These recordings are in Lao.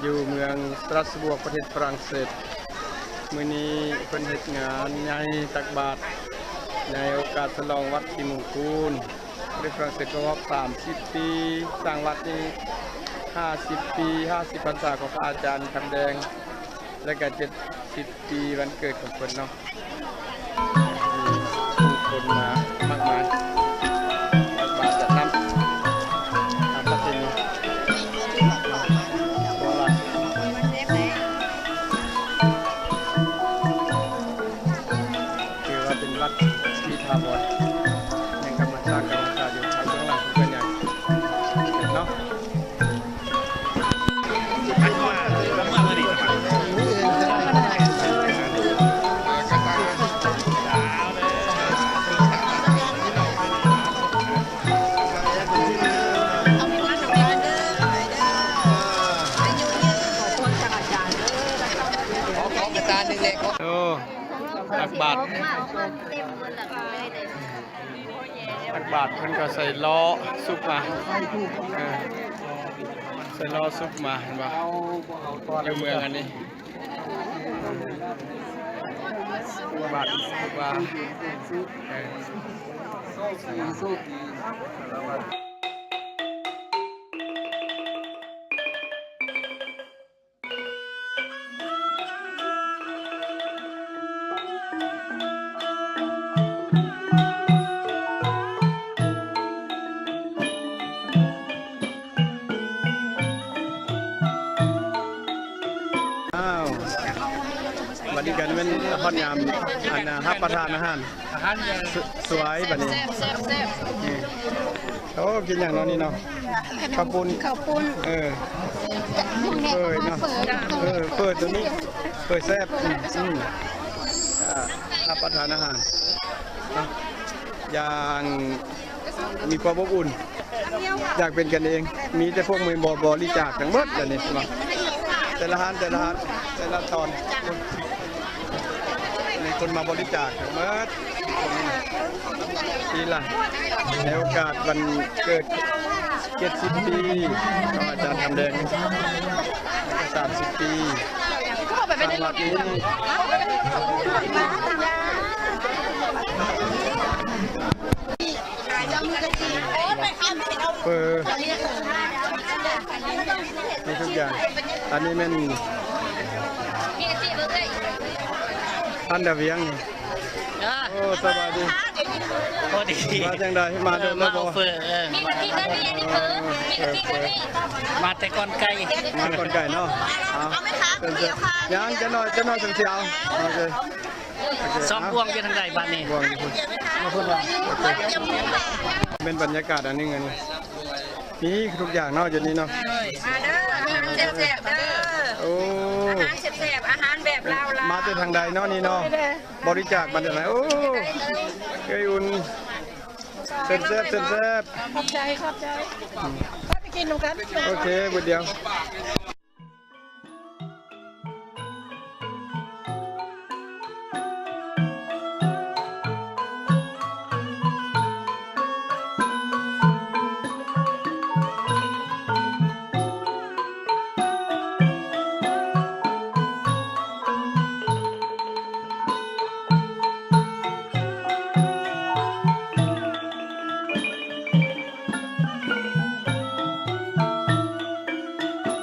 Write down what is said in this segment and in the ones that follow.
ຢູ່ເມືອງສະຕຣາສບວກ ປະເທດຝຣັ່ງເສດ. ມື້ນີ້ເພິ່ນເຮັດງານໃຫຍ່ຕັກບາດໃນໂອກາດສະຫຼອງວັດທິມຸງຄຸນ. ປະເທດຝຣັ່ງເສດຄົບຮອບສາມສິບປີ ສ້າງວັດນີ້ຫ້າສິບປີ ຫ້າສິບພັນສາຂອງພະອາຈານຄຳແດງ ແລະກະເຈັດສິບປີວັນເກີດຂອງເພິ່ນເນາະ. ມີຜູ້ຄົນມາມາກມາຍ ມາຈັດນຳຕາມປະເພນີໂບລານ. ຖືວ່າເປັນວັດທີ່ຖາວອນ ຍັງກຳລັງສ້າງກຳລັງສາຢູ່ ທາງເບື້ອງຫຼັງເພິ່ນຍັງເນາະ. ໂອ້ ຕັກບາດ ຕັກບາດເພິ່ນກໍໃສ່ລໍ້ຊຸບມາ ເອີ ໃສ່ລໍ້ຊຸບມາ ເຫັນບໍ່ ຢູ່ເມືອງອັນນີ້ ບາດ ບາດ ເອີ. ອ້າວ ບັດນີ້ກໍແມ່ນຮອດຍາມ ອັນ ຮັບປະທານອາຫານ ອາຫານ ສ- ສວຍບັດນີ້ ແຊບໆໆ ນີ້. ໂອ້ ກິນຫຍັງເນາະນີ້ເນາະ? ເຂົ້າປຸ້ນ ເຂົ້າປຸ້ນ ເອີ ເປີເນາະ ເປີ ເປີຕົວນີ້ ເປີແຊບ ອືມ ອືມ ອ່າ ຮັບປະທານອາຫານເນາະ ຢ່າງມີຄວາມອົບອຸ່ນ ຢ່າງເປັນກັນເອງ ມີແຕ່ພວກມາບໍ- ບໍລິຈາກທັງໝົດ ແບບນີ້ເນາະ ແຕ່ລະຮ້ານ ແຕ່ລະຮ້ານ ແຕ່ລະຕອນ ມີຄົນມາບໍລິຈາກທັງໝົດ. ປີລະ ໃນໂອກາດວັນເກີດເຈັດສິບປີຂອງອາຈານຄຳແດງ ສາມສິບປີ ທາງວັດນີ້ ເປີ ມີທຸກຢ່າງ. ອັນນີ້ແມ່ນ ທ່ານດາວຽງ ເອີ ໂອ້ ສະບາຍດີ ພໍດີ ມາຈັ່ງໃດ ມາດົນແລ້ວບໍ່? ເອີ ມີກະທິກະນີ້ ອັນນີ້ເປີ ມີກະທິກະນີ້ ມາແຕ່ກ່ອນໄກ່ ມາກ່ອນໄກ່ເນາະ. ເອົາ ຍັງຈັກໜ້ອຍ ຈັກໜ້ອຍຈັ່ງຊິເອົາ. ໂອເຄ ສອງບ່ວງຢູ່ທາງໃດບາດນີ້? ບ່ວງຢູ່ພຸ້ນ ມາພຸ້ນ ເປັນບັນຍາກາດອັນໜຶ່ງ ອັນນີ້ ມີທຸກຢ່າງເນາະ ຢູ່ນີ້ເນາະ. ມາເດີ ອາຫານແຊບໆເດີ. ໂອ້ ອາຫານແຊບໆ ອາຫານແບບລາວໆ. ມາແຕ່ທາງໃດເນາະນີ້ເນາະ? ບໍລິຈາກມາແຕ່ໃດ? ໂອ້ ເອື້ອຍອຸ່ນ ແຊບໆ ແຊບໆ. ຂອບໃຈ ຂອບໃຈ. ໄປກິນນຳກັນ. ໂອເຄ ບຶດດຽວ. ໂ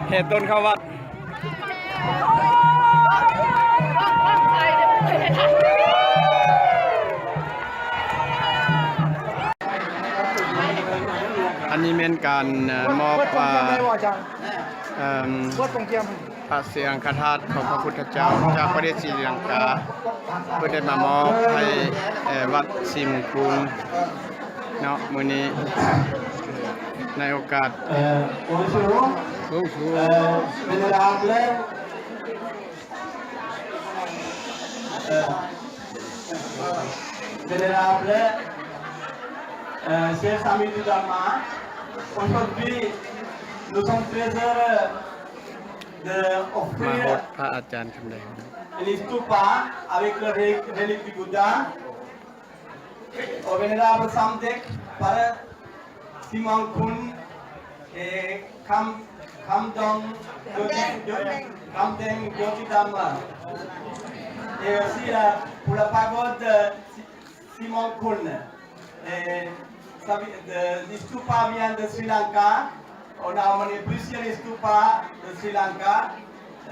ແຫ່ຕົ້ນເຂົ້າວັດ. ອັນນີ້ແມ່ນການ ເອີ່ ມອບ ເອີ່ ພະສຽງຄະທາດຂອງພະພຸດທະເຈົ້າ ຈາກປະເທດສະຣີລັງກາ ເພື່ອໄດ້ມາມອບໃຫ້ ເອີ່ ວັດສີມຸງຄຸນເນາະ ມື້ນີ້ ໃນໂອກາດ Bonjour. Euh, vénérable, euh, vénérable, euh, chers amis du Dharma, aujourd'hui, nous sommes très heureux de offrir ມາຮອດພະອາຈານຄຳໄດ une stupa avec le ré-, relique du Bouddha. Au vénérable Samdech Phara Simangkhun et Kham-, Khamdong Jyoti, Jyoti, Khamdeng Jyoti Dhamma. Et aussi, euh, pour la pagode, euh, Si-, Simangkhun. Et ça vi-, de, les stupas viennent de Sri Lanka. On a emmené plusieurs stupas de Sri Lanka,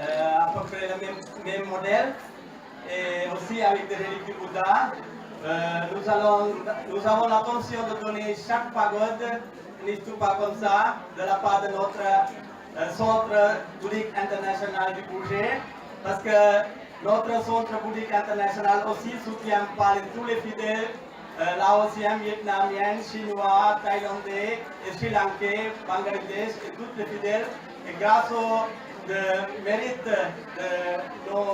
euh, à peu près le même, même modèle. Et aussi avec des reliques du Bouddha. Euh, nous allons, nous avons l'intention de donner chaque pagode une stupa comme ça de la part de notre, euh, Centre Bouddhique International du Bourget, parce que notre Centre Bouddhique International aussi soutient par tous les fidèles euh, Laosiens, Vietnamiens, Chinois, Thaïlandais, et Sri Lankais, Bangladesh et tous les fidèles. Et grâce au de mérite de nos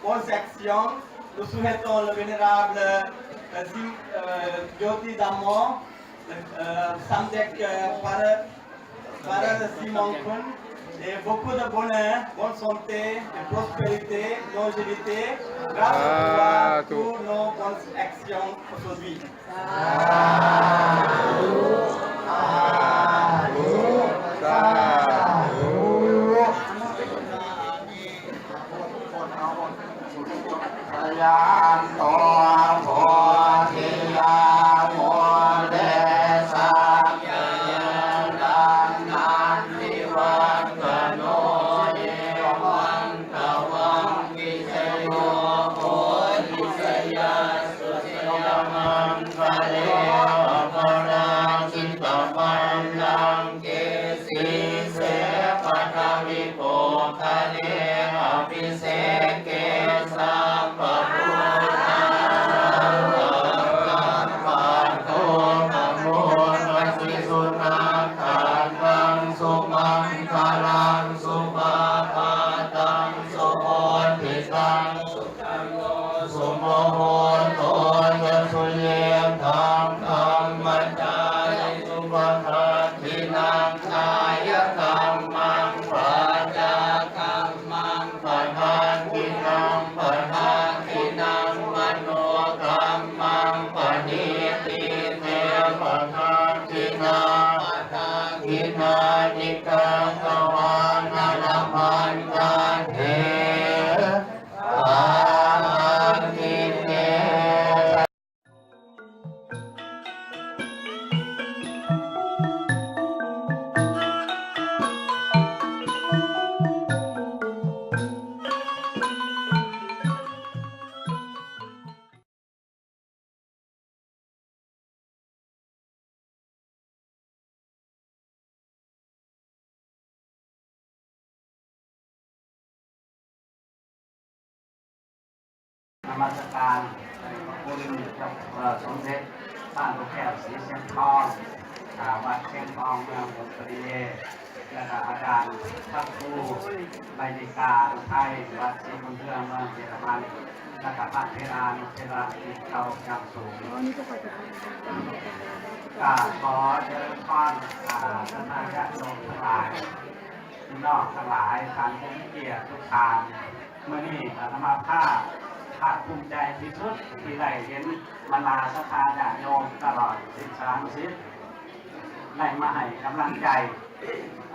bonnes actions, nous souhaitons le vénérable, euh, Sim-, euh, Jyoti Dhammo, euh, Samdech, euh, Phara Phara Simangkhun, et beaucoup de bonheur, bonne santé, de prospérité, longévité, grâce au pouvoir, toutes nos bonnes actions aujourd'hui. Jayanto bodhiyā mūle sakyānaṃ nandivaḍḍhano, evaṃ tvaṃ vijayo hohi jayassu jayamaṅgale, aparājitapallaṅke sīse paṭhavipokkhare abhiseke sabbabuddhānaṃ aggappatto pamodati. Sunakkhattaṃ sumaṅgalaṃ supabhātaṃ suhuṭṭhitaṃ, sumuhutto ca suyiṭṭhaṃ brahmacārisu, padakkhiṇaṃ kāyakammaṃ vācākammaṃ padakkhiṇaṃ, padakkhiṇaṃ manokammaṃ paṇidhī te padakkhiṇā, padakkhiṇāni katvāna labhantatthe padakkhiṇe. ນະມັດສະການ ຂອບຄຸນເຈົ້າ ເອີ ສົມເດັດພະລູກແກ້ວສີຊຽງທອງ ອາ ວັດຊຽງທອງ ເມືອງຜົ້ງສາລີ ແລະກະອາຈານພະຄູ ໄມລິກາ ອຸໄທ ວັດສີບຸນເຮືອງ ເມືອງເຢຍລະມັນ ແລະກະພະເຖລານຸເຖລະທີ່ເຄົາລົບຢ່າງສູງ. ກາບຂໍຈະເລີນພອນ ອາ ທ່ານຍາດໂຍມທັງຫຼາຍ ພີ່ນ້ອງທັງຫຼາຍ ທ່ານຜູ້ມີກຽດທຸກທ່ານ, ມື້ນີ້ອາດຕະມາພາບພາກພູມໃຈທີ່ສຸດທີ່ໄດ້ເຫັນບັນດາສັດທາຍາດໂຍມຕະຫຼອດສິບສາມສິດ ໄດ້ມາໃຫ້ກຳລັງໃຈ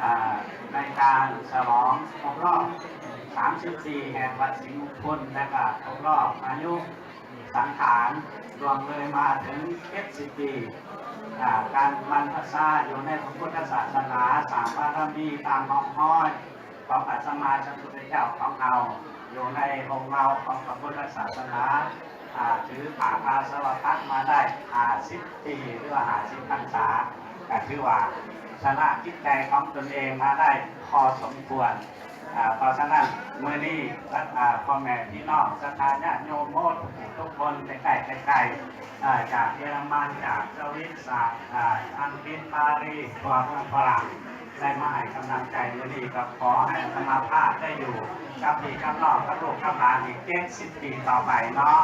ອາ ໃນການສະຫຼອງຄົບຮອບສາມສິບປີແຫ່ງວັດສີມຸງຄຸນ ແລະກະຄົບຮອບອາຍຸ ສັງຂານລ່ວງເລີຍມາເຖິງເຈັດສິບປີ ອາ ການບັນພະຊາຢູ່ໃນພະພຸດທະສາສະໜາ ສ້າງບາລະມີຕາມຮ່ອງຮອຍ ຂອງພະສຳມາສຳພຸດທະເຈົ້າຂອງເຮົາ ຢູ່ໃນຮົ່ມເງົາຂອງພະພຸດທະສາສະໜາ ອາ ຖືພາອາສະວະພະມາໄດ້ຫ້າສິບປີ ຫຼືວ່າຫ້າສິບພັນສາ ກໍຖືວ່າຊະນະຈິດໃຈຂອງຕົນເອງມາໄດ້ພໍສົມຄວນ. ອາ ເພາະສະນັ້ນ ມື້ນີ້ ອາ ພໍ່ແມ່ພີ່ນ້ອງສັດທາຍາດໂຍມໝົດທຸກຄົນ ໃກ້ໆ ໃກ້ໆ ອາ ຈາກເຢຍລະມັນ ຈາກສະວິດ ຈາກ ອາ ອັງກິດ ປາຣີ ທົ່ວເມືອງຝຣັ່ງ ໄດ້ມາໃຫ້ກຳລັງໃຈມື້ນີ້ ກໍຂໍໃຫ້ອາດຕະມາພາບໄດ້ຢູ່ກັບພີ່ກັບນ້ອງກັບລູກກັບຫຼານອີກເຈັດສິບປີຕໍ່ໄປເນາະ.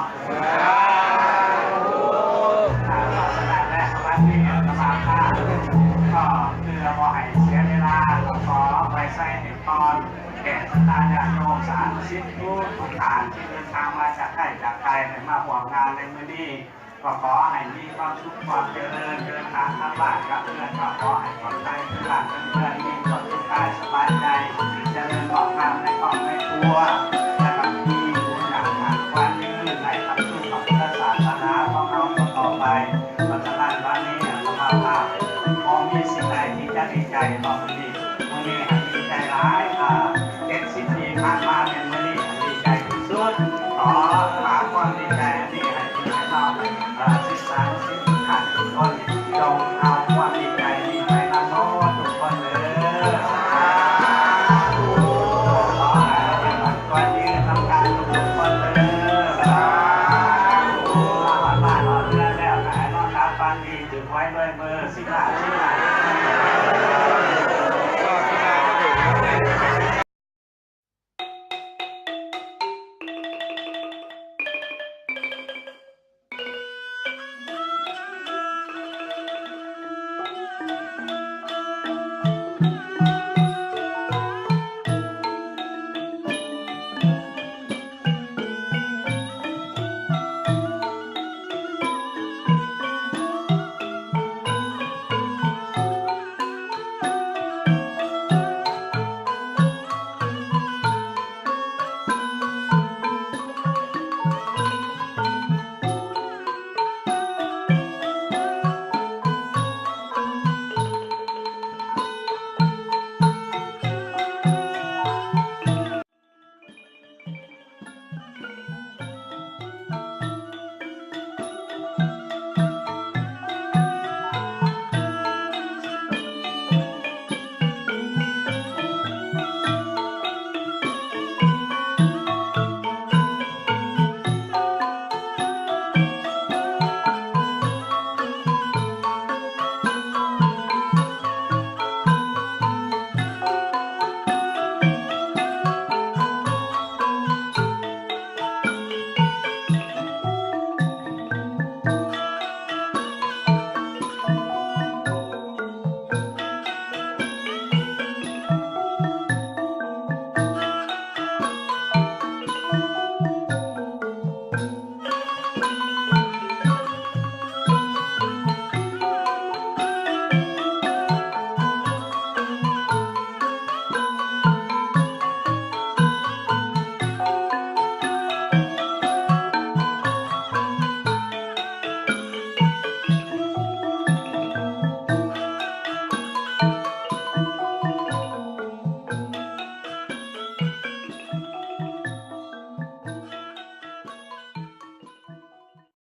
ອາ ເພາະສະນັ້ນແລ້ວ ວັນນີ້ອາດຕະມາພາບກໍເພື່ອບໍ່ໃຫ້ເສຍເວລາ ກໍຂໍໄວ້ໄຊໃຫ້ພອນແກ່ສັດທາຍາດໂຍມສາທຸສິດທຸກທ່ານທີ່ເດີນທາງມາຈາກໃກ້ຈາກໄກ ໃຫ້ມາຮ່ວມງານໃນມື້ນີ້. ກໍຂໍໃຫ້ມີຄວາມສຸກຄວາມຈະເລີນ ເດີນທາງກັບບ້ານກັບເຮືອນ ກໍຂໍໃຫ້ປອດໄພ ເດີນທາງກັບເຮືອນ ມີຄວາມສຸກກາຍສະບາຍໃຈ ຈະເລີນງອກງາມໃນຄອບໃນຄົວ ແລະກໍມີບຸນນາມຄວາມຍືນໃນຄຳສອນຂອງພະສາສະໜາຂອງເຮົາຕໍ່ໄປ. ເພາະສະນັ້ນ ວັນນີ້ອາດຕະມາພາບບໍ່ມີສິ່ງໃດທີ່ຈະດີໃຈ